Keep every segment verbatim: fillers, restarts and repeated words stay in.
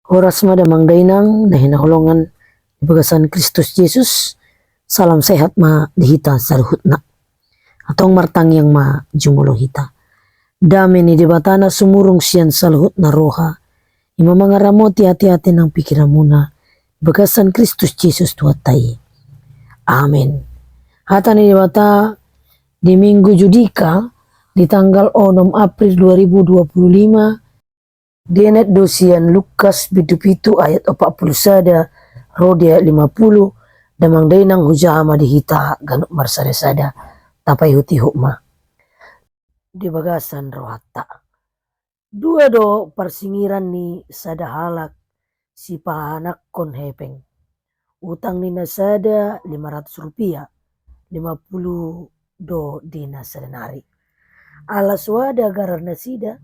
Horas ma damang dainang na hinaholongan di bagasan Kristus Jesus. Salam sehat ma di hita saluhutna. Antong martangiang ma jumolo hita. Dame ni Debata na sumurung sian saluhutna roha, i ma mangaramoti ateate nang pingkiranmuna di bagasan Kristus Jesus Tuhanta i. Amen. Hata ni Debata di Minggu Judika di tanggal onom April dua ribu dua puluh lima, dienet do sian Lukas bindu pitu ayat opat puluh sada ro di ayat lima puluh. Damang dainang, hujaha ma di hita ganup marsadasada, tapaihutihut ma di bagasan rohanta. Dua do parsingiran ni sada halak sipahananghon hepeng. Utang ni na sada lima ratus rupiah, lima puluh do di na sada nari. Ala so ada garar nasida,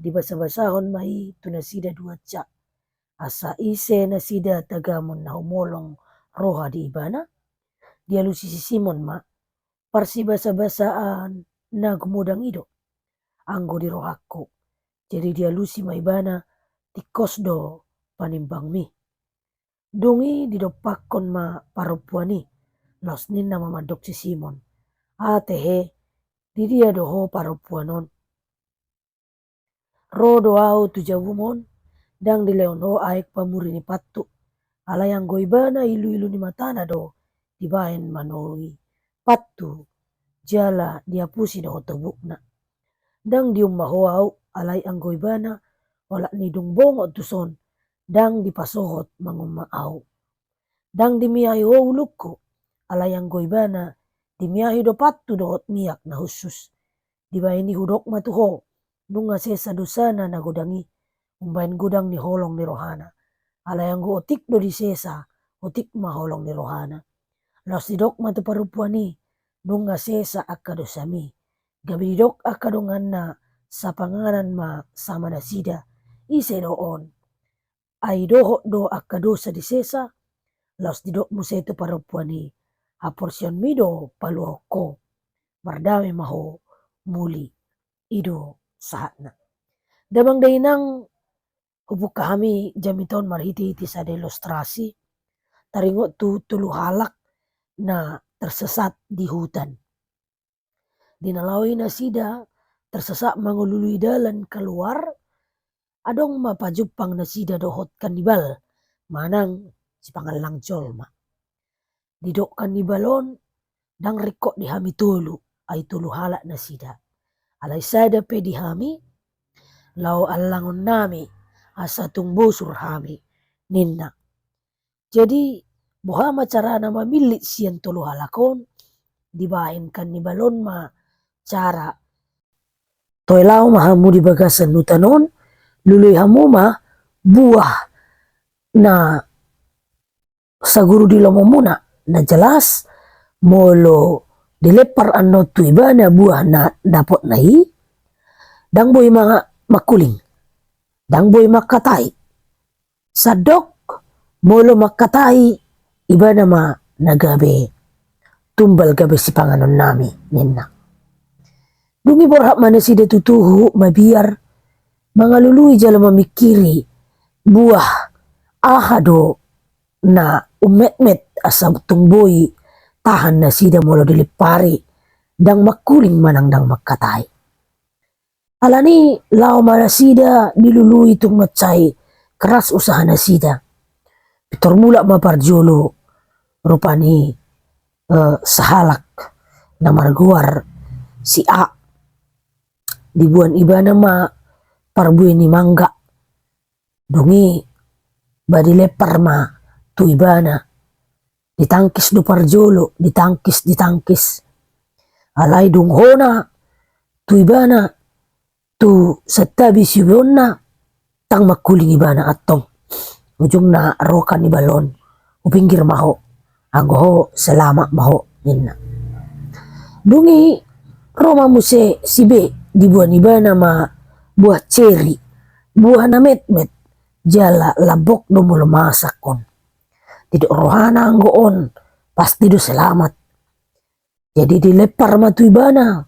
dibasabasahon ma i tu nasida dua anak. Asa ise nasida tagamon na humolong roha di ibana? Dialusi si Simon ma, parsibasabasaan na gumodang i do anggo di rohangku. Jadi dialusi ma ibana, tingkos do panimbangmi. Dung i didompakkon ma parompuan i, laos ninna ma mandok si Simon, ate he, di dia do ho parompuan on? Ro do ahu tu jabum on, ndang dilehon ho aek pamuri ni pattu. Alai anggo ibana iluilu ni matana do dibaen manoi pattu, jala diapusi dohot hobukna. Ndang diumma ho ahu, alai anggo ibana, olat ni dung bongot tuson, ndang dipasohot mangumma ahu. Ndang dimiahi ho ulungku, alai anggo ibana, dimiahi do pattu dohot miak na hushus. Dibaen i hudok ma tu ho, nunga sesa dosana na godang i, umbaen godang ni holong ni rohana. Alai anggo otik do disesa, otik ma holong ni rohana. Laos didok ma tu parompuan i, nunga sesa angka dosami. Gabe didok angka donganna sapanganan ma sama nasida, ise do on? Ai dohot do angka dosa disesa? Laos didok muse tu parompuan i, haporseaonmi do paluahon ho, mardame ma ho muli. I do sahatna. Damang dainang, hubuka hami jamita on marhitehite sada ilustrasi, taringot tu tolu halak na tersesat di hutan. Di na laho i nasida tersesat mangalului dalan kaluar, adong ma pajumpang nasida dohot kanibal manang sipangallang jolma. Didok kanibal on, ndang ringkot di hami tolu, ai tolu halak nasida. Alai sada pe di hami, laho allangon nami, asa tung bosur hami, ninna. Jadi, boha ma carana mamillit sian tolu halak on? Dibaen kanibal on ma cara. Toe laho ma hamu di bagasan hutan on, lului hamu ma buah na saguru di lomomuna, na jelas, molo dilempar annon tu ibana buah na dapotna i, ndang boi ma mangkuling, ndang boi mangkatai. Sandok, molo mangkatai, ibana ma na gabe tumbal gabe sipanganon nami, ninna. Dung i borhat ma nasida tutu huhut mabiar, mangalului jala mamingkiri buah aha do na ummetmet asa tung boi tahan nasida molo dilempari, ndang mangkuling manang ndang mangkatai. Alani laho ma nasida dilului tung mansai keras usaha nasida. Pintor mulak ma parjolo rupani, eh, sahalak na margoar si A. Diboan ibana ma parbue ni mangga. Dung i ba dilempar ma tu ibana. Ditangkis do parjolo, ditangkis, ditangkis. Alai dung hona tu ibana, tu santabi siubeonna, ndang mangkuling ibana antong. Ujungna ro kanibal on, hupinggir ma ho, anggo ho selamat ma ho, ninna. Dung i ro ma muse si B, diboan ibana ma buah ceri, buah na metmet, jala lambok do molo masak on. Didok rohana anggo on pasti do selamat. Jadi dilempar ma tu ibana.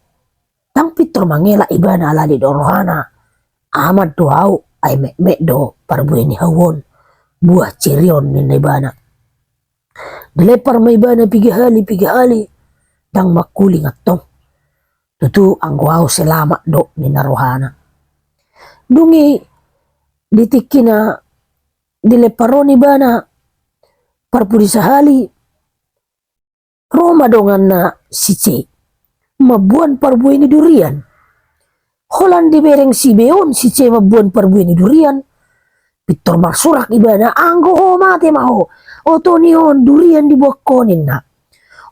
Ndang pintor mangelak ibana ala didok rohana, aman do ahu, ai metmet do parbue ni hau on. buah ciri on, ninna ibana. Dilempar ma ibana piga hali, piga hali, ndang mangkuling antong. Tutu anggo ahu selamat do, ninna rohana. Dung i di tingki na dilempar on ibana parpudi sahali, ro ma donganna si C mamboan parbue ni durian. Holan dibereng si B on si C mamboan parbue ni durian, pintor marsurak ibana, "Anggo ho mate ma ho, oto ni on durian diboan ho," ninna.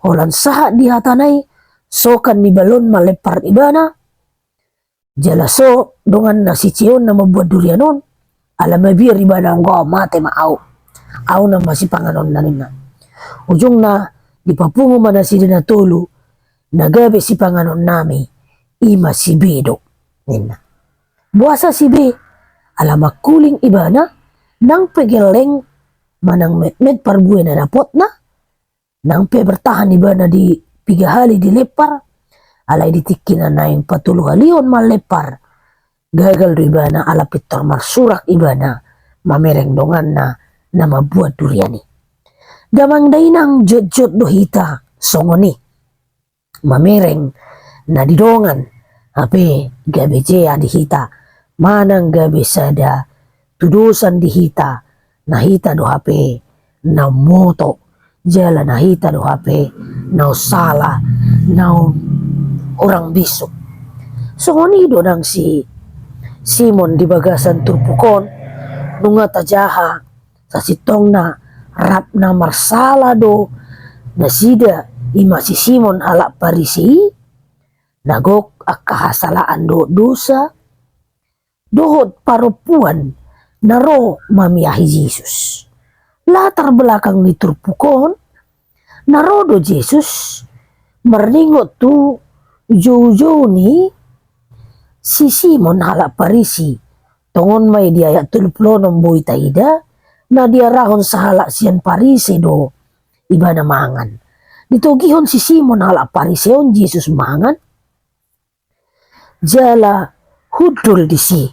Holan sahat di hatana i, sokan ni balon ma lempar ibana, jala so donganna si C on na mamboan durian on, ala mabiar ibana, "Anggo mate ma ahu, ahu nama sipanganonna," ninna. Ujungna dipapungu ma nasida na tolu, "Na gabe sipanganonnami i ma si B do," ninna. Boasa si B? Ala mangkuling ibana, nang pe gelleng manang metmet parbue na dapotna, nang pe bertahan ibana di piga hali dilempar, alai di tingki na naeng patoluhalihon manlempar, gagal do ibana ala pintor marsurak ibana mamereng donganna na mamboan durian i. Damang dainang, jotjot do hita songon i mamereng na di dongan, hape gabe jea di hita, manang gabe sada tudosan di hita, na hita do hape na ummoto, jala na hita do hape na umsala, na um-, hurang bisuk. Songon i do nang si Simon di bagasan turpuk on, nunga tajaha sasintongna rap na marsala do nasida, i ma si Simon halak Parise i, na gok angka hasalaan dohot dosa, dohot parompuan na ro mamiahi Jesus. Latar belakang ni turpuk on, na ro do Jesus marningot tu joujou ni si Simon halak Parise. Tongon ma i di ayat tolu pulu onom boi taida, na diarahon sahalak sian Parise do ibana mangan. Ditogihon si Simon halak Parise on Jesus mangan, jala hundul disi.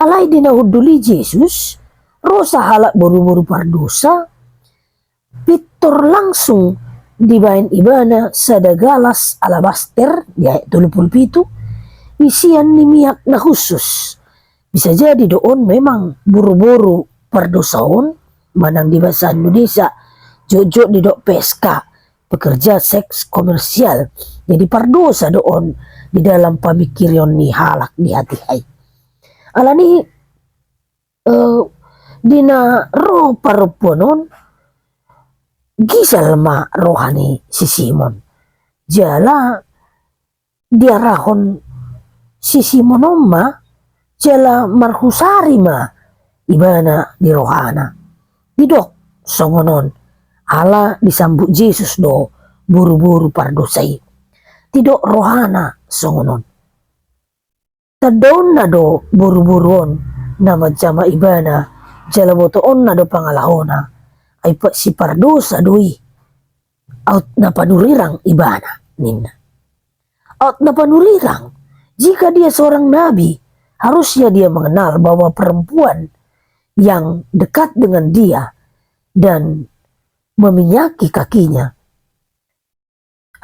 Alai di na hundul i Jesus, ro sahalak boruboru pardosa, pintor langsung dibaen ibana sada galas alabaster, di ayat tolu pulu pitu, isian ni miak na khusus. Bisa jadi do on memang boruboru pardosa on, manang di bahasa Indonesia jotjot didok P S K, pekerja seks komersial. Jadi pardosa do on di dalam pamingkirion ni halak di hatiha i. Alani, eh, di na ro parompuan on, gisal ma roha ni si Simon. Jala diarahon si Simon on ma, jala marhusari ma ibana di rohana. Didok songon on, ala disambut Jesus do boruboru pardosa i. Didok rohana songon on. Tandaonna do boruboru on na manjama ibana, jala botoonna do pangalahona, ai pa-, sipardosa do i. Aut na panurirang ibana, ninna. Aut na panurirang, jika dia seorang nabi, harusnya dia mengenal bahwa perempuan yang dekat dengan dia dan meminyaki kakinya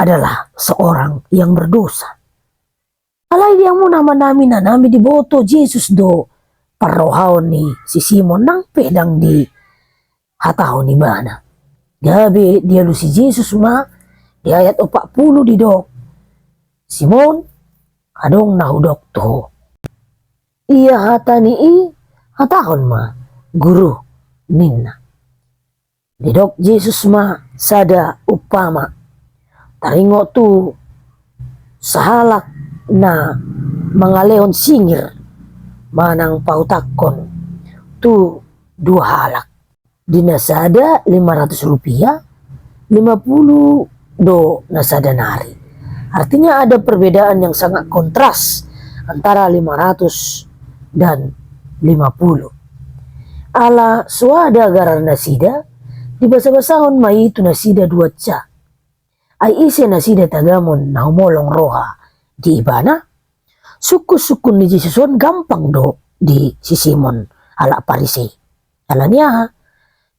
adalah seorang yang berdosa. Alai di hamu na manami-nami, diboto Jesus do parrohaon ni si Simon, nang pe ndang dihatahon ibana. Gabe dialusi Jesus ma di ayat opat pulu didok, "Simon, adong na hudok tu ho." Ia hata ni i, hatahon ma, "Guru," ninna. Didok Jesus ma sada umpama. Taringot tu sahalak na mangalehon singir manang pautakkon tu dua halak. Di na sada lima ratus rupiah, lima pulu do na sada nari. Artinya ada perbedaan yang sangat kontras antara lima ratus dan lima pulu. Ala so ada garar nasida, dibasabasahon ma i tu nasida dua ca. Ai ise nasida tagamon na humolong roha di ibana? Sungkun-sungkun ni Jesus on gampang do di si Simon halak Parise. Alani aha?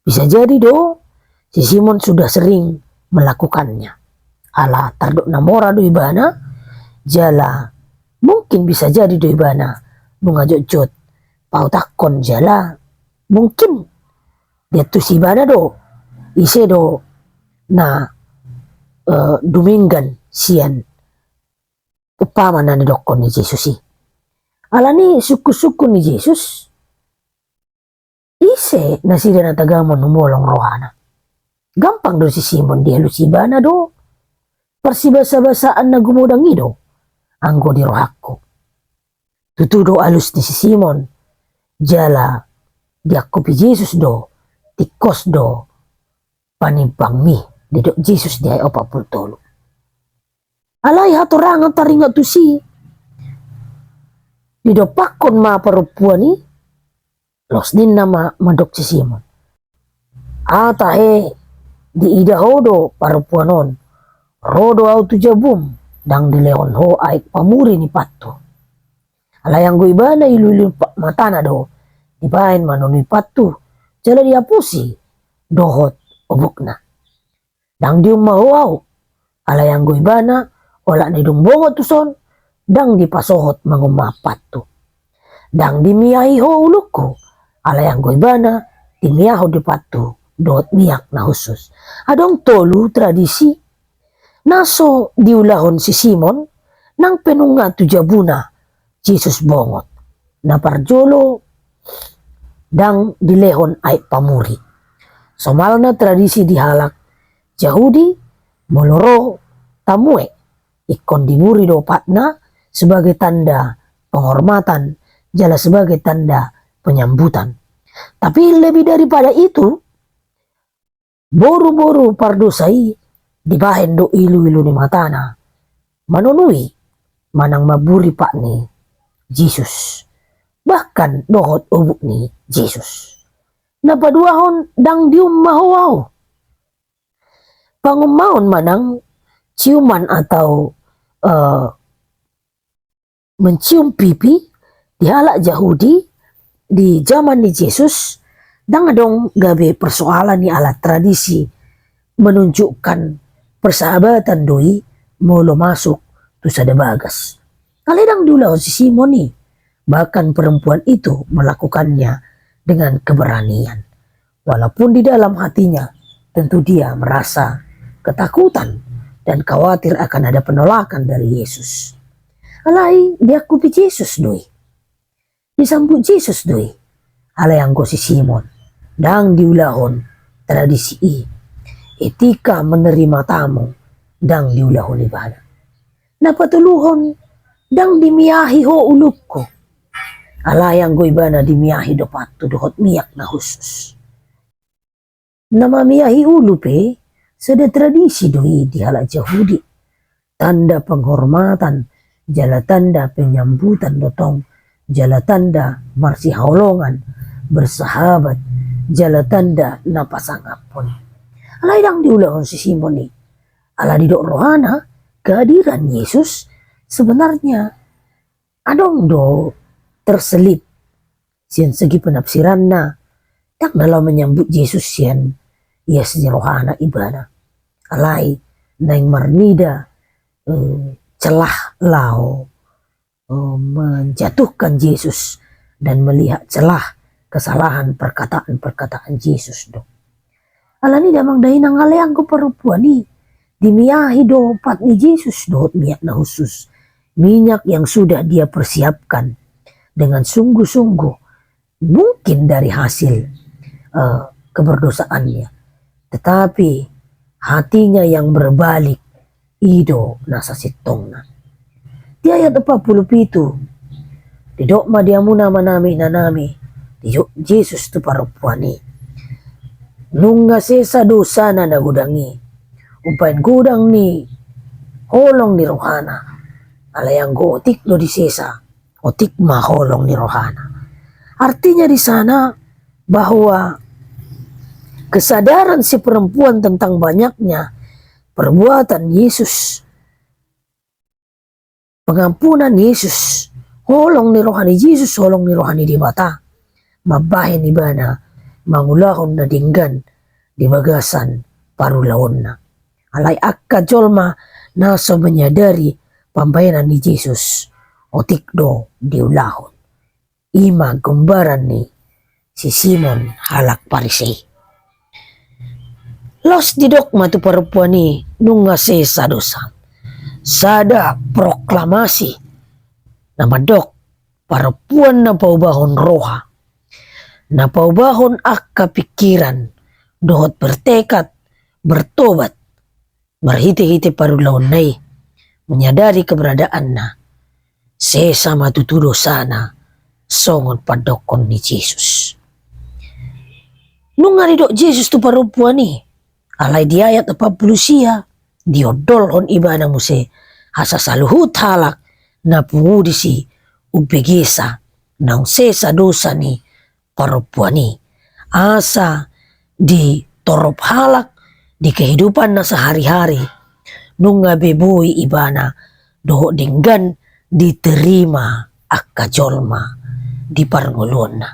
Bisa jadi do si Simon sudah sering melakukannya. Ala tardok na mora do ibana, jala mungkin bisa jadi do ibana nunga jotjot pautakkon jala mungkin diantusi ibana do ise do na, eh, dumenggan sian umpama na nidokkon ni Jesus i. Alani sungkun-sungkun ni Jesus, ise nasida na tagamon humolong rohana? Gampang do si Simon, dialusi ibana do parsibasa-basaan na gumodang i do anggo di rohangku. Tutu do alus ni si Simon, jala diangkupi Jesus do, tingkos do panimbangmi, didok Jesus di ayat opat pulu tolu. Alai hatorangan taringot tusi, didompakkon ma parompuan i, laos ninna ma mandok si Simon: Aha tahe, diida ho do parompuan on, ro do ahu tu jabum, ndang dilehon ho aek pamuri ni pathu. Alai anggo ibana ilu-ilu pa-, matana do dibaen manonui pathu, jala diapusi dohot obukna. Ndang diumma ho ahu, alai anggo ibana, olat ni dung bongot tuson, ndang dipasohot mangumma pathu. Ndang dimiahi ho ulungku, alai anggo ibana, dimiahon do pathu dohot miak na hushus. Adong tolu tradisi na so diulahon si Simon, nang pe nunga tu jabuna Jesus bongot. Na parjolo, ndang dilehon aek pamuri. Somalna tradisi di halak Jahudi, molo ro tamue, ingkon dimuri do patna sebagai tanda penghormatan, jala sebagai tanda penyambutan. Tapi lebih daripada itu, boru-boru pardosa i dibaen do ilu-ilu ni matana manonui manang mamburi pat ni Jesus, bahkan dohot obuk ni Jesus. Na paduahon, ndang diumma ho ahu. Pangummaon manang ciuman atau, eh, mencium pipi di halak Jahudi di jaman ni Jesus, ndang adong gabe persoalan i ala tradisi menunjukkan persahabatan do i molo masuk tu sada bagas. Alai ndang diulahon si Simon i, bahkan perempuan itu melakukannya dengan keberanian. Walaupun di dalam hatinya, tentu dia merasa ketakutan dan khawatir akan ada penolakan dari Yesus. Alai diangkupi Jesus do i. Disambut Jesus do i. Alai anggo si Simon, ndang diulahon tradisi i. Etika menerima tamu, ndang diulahon ibana. Na patoluhon, ndang dimiahi ho ulungku. Alai anggo ibana dimiahi do pathu dohot miak na hushus. Na mamiahi ulu pe sada tradisi do i di halak Jahudi. Tanda penghormatan, jala tanda penyambutan do tong, jala tanda marsihaholongan, bersahabat, jala tanda na pasangaphon. Alai ndang diulahon si Simon i. Ala didok rohana, kehadiran Yesus sebenarnya adong do terselip sian segi penafsiranna. Ndang na laho menyambut Jesus sian ias ni rohana ibana. Alai naeng marnida, eh, celah laho, eh, menjatuhkan Jesus dan melihat celah kesalahan perkataan-perkataan Jesus do. Alani damang dainang, alai anggo parompuan i, dimiahi do pat ni Jesus dohot miak na hushus. Minyak yang sudah dia persiapkan dengan sungguh-sungguh, mungkin dari hasil, eh, keberdosaannya. Tetapi hatinya yang berbalik, i do na sasintongna. Di ayat opat pulu pitu, didok ma di hamu na manami inanami, didok Jesus tu parompuan i: Nunga sesa dosana na godang i, umbahen godang ni holong ni rohana. Alai anggo otik do disesa, otik ma holong ni rohana. Artinya di sana bahwa kesadaran si perempuan tentang banyaknya perbuatan Yesus, pengampunan Yesus, holong ni roha ni Jesus, holong ni roha ni Debata, mambahen ibana mangulahon na denggan di bagasan parulaonna. Alai angka jolma na so menyadari pambahenan ni Jesus, otik do diulahon. I ma gombaran ni si Simon halak Parise i. Laos didok ma tu parompuan i, nunga sesa dosa. Sada proklamasi na mandok parompuan na paubahon roha, na paubahon angka pikiran, dohot bertekad bertobat marhite-hite parulaonna i, menyadari keberadaanna, sesa ma tutu dosana songon pandokkon ni Jesus. Nunga didok Jesus tu parompuan i, alai di ayat opat pulu sia, diondolhon ibana muse, asa saluhut halak na pungu disi umbegesa naung sesa dosa ni parompuan i. Asa di torop halak di kehidupanna sehari-hari, nunga be boi ibana dohot denggan diterima angka jolma di parngoluonna.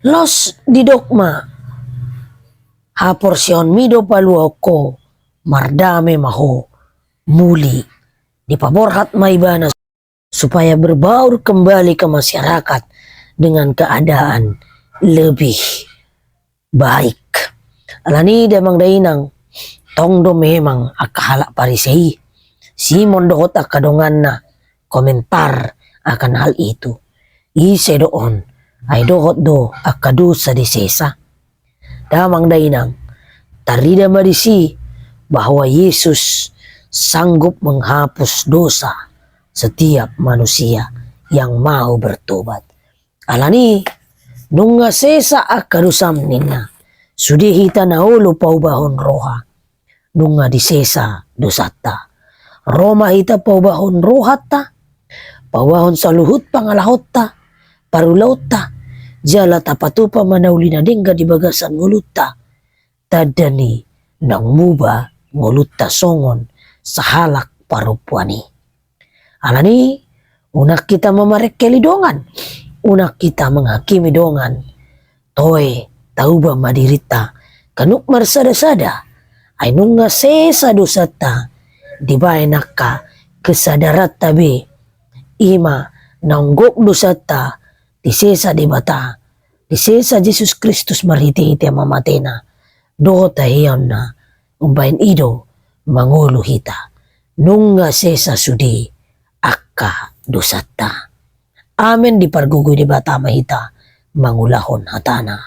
Laos didok ma, haporseaonmi do paluahon ho, mardame ma ho, muli. Dipaborhat ma ibana supaya berbaur kembali ke masyarakat dengan keadaan lebih baik. Alani i damang dainang, tong do memang angka halak Parise i. Simon dohot angka donganna komentar akan hal itu. Ise do on, ai dohot do angka dosa disesa. Damang dainang, tarida ma disi bahwa Yesus sanggup menghapus dosa setiap manusia yang mau bertobat. Alani i, nunga sesa angka dosam ninna. Sude hita na olo paubahon roha, nunga disesa dosanta. Ro ma hita paubahon rohanta, paubahon saluhut pangalahonta, parulaonta, jala tapatupa ma na uli na denggan di bagasan ngolunta. Tanda ni naung muba ngolunta songon sahalak parompuan i. Alani i, unang hita mamarengkel dongan, unang hita menghakimi dongan. Toe, tauba ma dirinta, ganup marsada-sada, ai nunga sesa dosanta, dibaen angka kesadaranta be. I ma naung gok dosanta, disesa Debata, disesa Jesus Kristus marhite-hite hamamatena, dohot haheaonna, umbahen i do mangolu hita, nunga sesa sude angka dosanta. Amen. Dipargogoi Debata ma hita mangulahon hatana.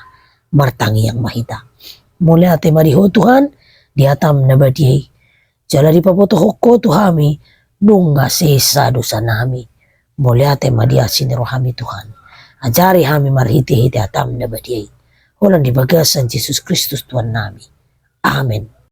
Martangiang ma hita. Mauliate ma di Ho Tuhan, di hatam na badia i. Jala dipabotohon Ho tu hami, nunga sesa dosanami. Mauliate ma di asi ni roham i Tuhan. Ajari hami marhite-hite hatam na badia i. Holan di bagasan Jesus Kristus Tuhannami. Amen.